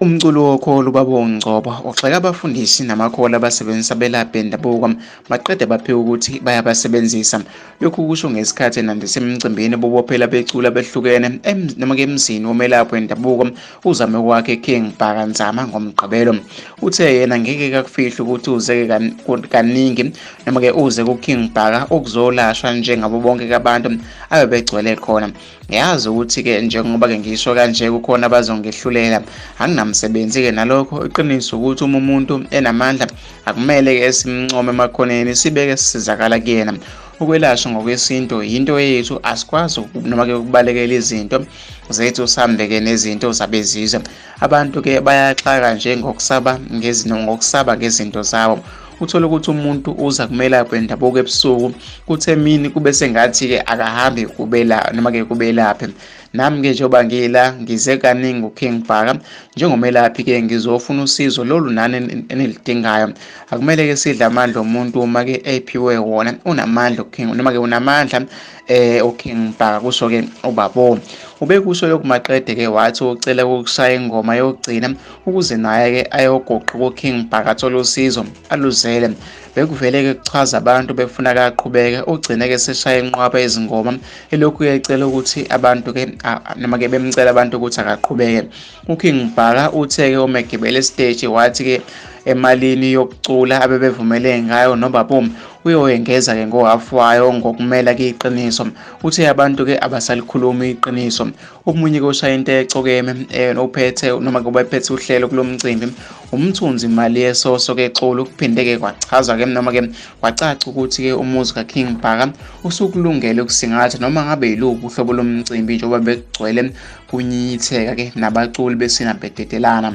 Umculi wokholo uBaba Ngcobo ugxeka abafundisi namakholwa abasebenzisa abelaphi bendabuko baqede baphike ukuthi bayabasebenzisa. Lokhu kusho ngesikhathi enandisa emcimbini bobophela becula behlukene noma-ke emzini womelaphi wendabuko uzame kwakhe King Bhaka Nzama ngoMgqibelo. Uthe yena ngeke kakufihle ukuthi uzeke kaningi noma-ke uze kuKing Bhaka ukuzolashwa njengabo bonke abantu abebegcwele khona. Ngiyazi ukuthi-ke njengoba-ke ngisho kanje kukhona abazongehlulela, anginamsebenzi-ke nalokho. Iqiniso ukuthi uma umuntu enamandla akumele-ke simncome emakhoneni, sibeke sisizakala kuyena. Ukwelashwa ngokwesintu yinto yethu, asikwazi noma-ke ukubalekela izinto zethu sihambe-ke nezinto zabezizwe. Abantu-ke bayaxaka nje ngokusaba ngokusaba ngezinto zabo. Uthole ukuthi umuntu uza kumelaphi wendabuko ebusuku, kuthi emini kube sengathi-ke akahambi kubela noma-ke kubelaphi. Nami-ke njengoba ngila ngize kaningi uKing Bhaka njengomelaphi-ke ngizofuna usizo lolu nani enilidingayo. Akumele-ke sidle amandla omuntu uma-ke ephiwe wona, unamandla uKing noma-ke unamandla uKing Bhaka, kusho-ke uBabo. Ubekusho lokhu maqede-ke wathi ucela ukushaya ingoma yokugcina ukuze naye-ke ayogoqa kuKing Bhaka athole usizo aluzele. Bekuvele-ke kuchaza abantu befuna kaqhubeke, ugcine-ke seshaya inqwaba yezingoma elokhu ecela ukuthi abantu-ke noma-ke bemcela abantu ukuthi akaqhubeke. UKing Bhaka uthe-ke uma egibele esiteji wathi-ke emalini yokucula abebevumele ngayo noBabo uyoyengeza-ke ngohafu wayo ngokumela ke iqiniso. Uthe abantu-ke abasalikhulumi iqiniso. Omunye-ke oshaya into ecokeme ophethe noma ke ubephethe uhlelo kulo mcimbi uMthunzi Mali yesoso-ke Xulu, kuphinde-ke kwachazwa-ke noma-ke kwacaca ukuthi-ke umuzi kaKing Bhaka usukulungele ukusingatha noma ngabe yiluphi uhlobo lomcimbi njengoba bekugcwele kunyinyitheka-ke nabaculi besina bededelana.